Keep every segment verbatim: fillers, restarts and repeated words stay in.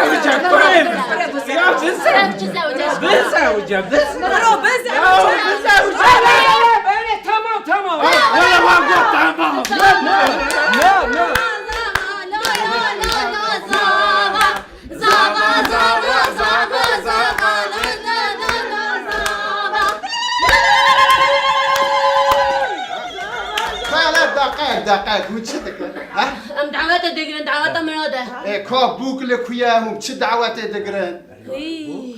Zewce, kurê. Ya bizewce. Bizewce, bizewce. Bro, bizewce. Ya bizewce. Öyle, tamam, tamam. Öyle var, yok, tamam. No, no. Zava, zava, zava, zava, zava, zava, zava, zava. Hele deqek, deqek, hûn çi dikin? Ha? Em dawete digirin, daweta min de. E, ka bûk li ku ye, hûn çi dawetê digirin? Hî.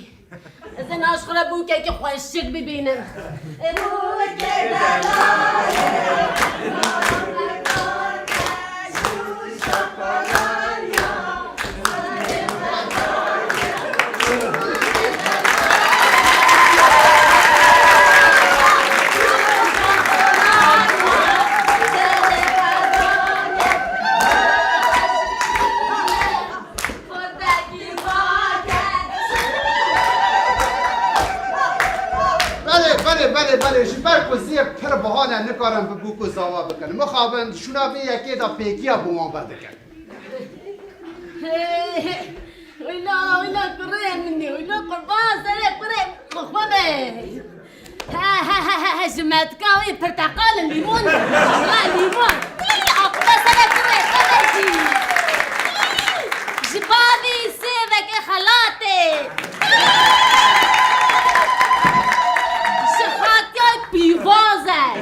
Ez ê naş xwe re bûkekî xweşik bibînim. Belê, belê, belê, belê. Ji ber ku zê pir biha ne, nikarin bi bûk û zava bikin. Mixabin şûna vê yekê de pêkiya bi wan ve dikin. Wila, wila kurê min e, wila qurban serê kurê xwe be. He, he, he, he, he, ji metka wî pirteqal, lîmon, lîmon. Î, aqbe sere tu wê xebekî. Ji bavî sêvekê xelatê. Ji xatiyay pîvazek.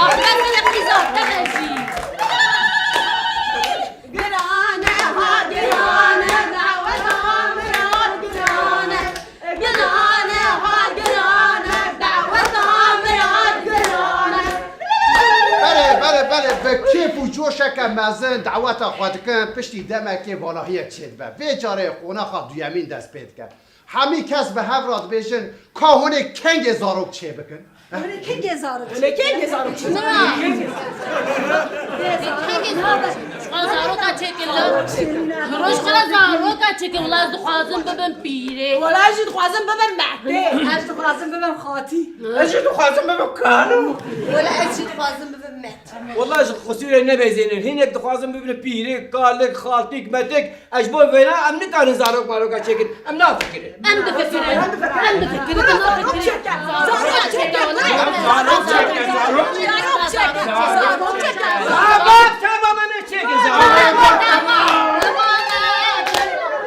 Aqbe sere qîza xebekî. Girane ha girane, daweta min hat girane. Girane ha girane, daweta min hat girane. Belê, belê, belê, bi kêf û coşeke mezin daweta xwe dikin, piştî demekê valahiyek çêdibe. Vê carê qonaxa duyemîn dest pê dike. Hemî kes bi hev re dibêjin, ka hûn ê kengê zarok çêbikin? Hûn ê kengê zarok çêbikin? Hûn ê kengê zarok çêbikin? Kengê zarok? Ji xwe zaroka çêkin li. Roj xwe zaroka çêkin, wela ez dixwazim bibim pîrê. Wela ez jî dixwazim bibim mehtê. Ez dixwazim bibim xatî. Ez jî dixwazim bibim kalo. Wela ez jî dixwazim bibim met. Wela ji qisûrê nebezênin. Hinek dixwazin bibin pîrê, kalik, xaltîk, metik. Ez ji bo vêna em nikarin zarok maroka çêkin. Em nafikirin. Em difikirin. Em difikirin. Em nafikirin. Zarok çêke. Zarok çêke. Zarok çêke. Zarok çêke. Zarok çêke. Tamam, tamam, em ê çêkin zarok. Tamam, tamam.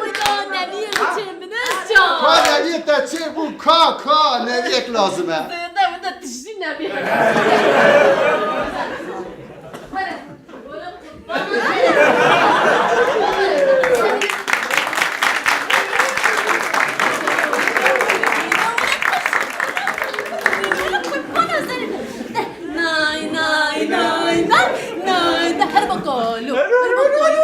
Wilo, Neviyê min çê min, ez can. Ka Neviyê te çê bû, ka, ka, Neviyek lazim e. Zêde, wilo tiştî Neviyê. Nay, nay, nay, nay, nay, nay, her bakalo, her bakalo.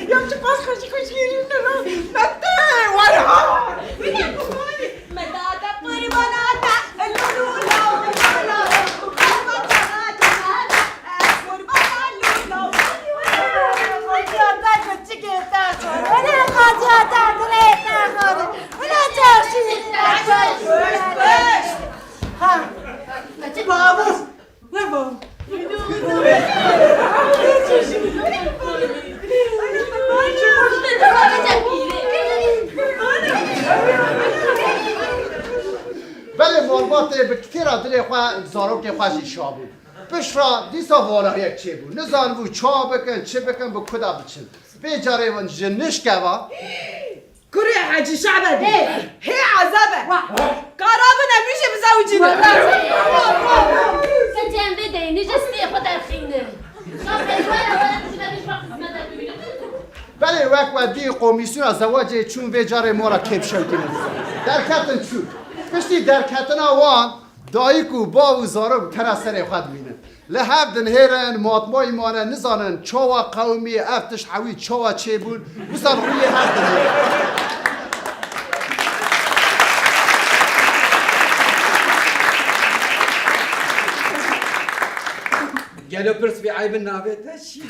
Ya çi pas xweşik xweşik yêrîn de la. Mete, were ha. Mete, te qurbana te. Lula, lula, lula. Belê malbatê bi kitêra dilê xwe zarokê xwe jî şa bû. Piştre dîsa valahiyek çêbû. Nizanibû ça bikin, çi bikin, bi ku de biçin. Vê carê win ji nişkeva. Kurê Hecî Şabe bî. Hê. Hê ezeb e. Wa. Karabin em jî bizewicîne. Wa, wa, wa, wa, wa. Sence em vê deyî nijî stiyê xwe derxîne. Belê wek we dî komîsyona zewacê çûn vê carê mora kêpşewtî min. Derketin çû. Piştî derketina wan, dayik û bav û zarok tera serê xwe dimînin. Li hev dinihêrin, matmayî mane nizanin çawa qewimî, ev tişt hewî çawa çêbûn, wisa rûyê hev dinihêrin. Gelo pirs vê eybin navê te çi?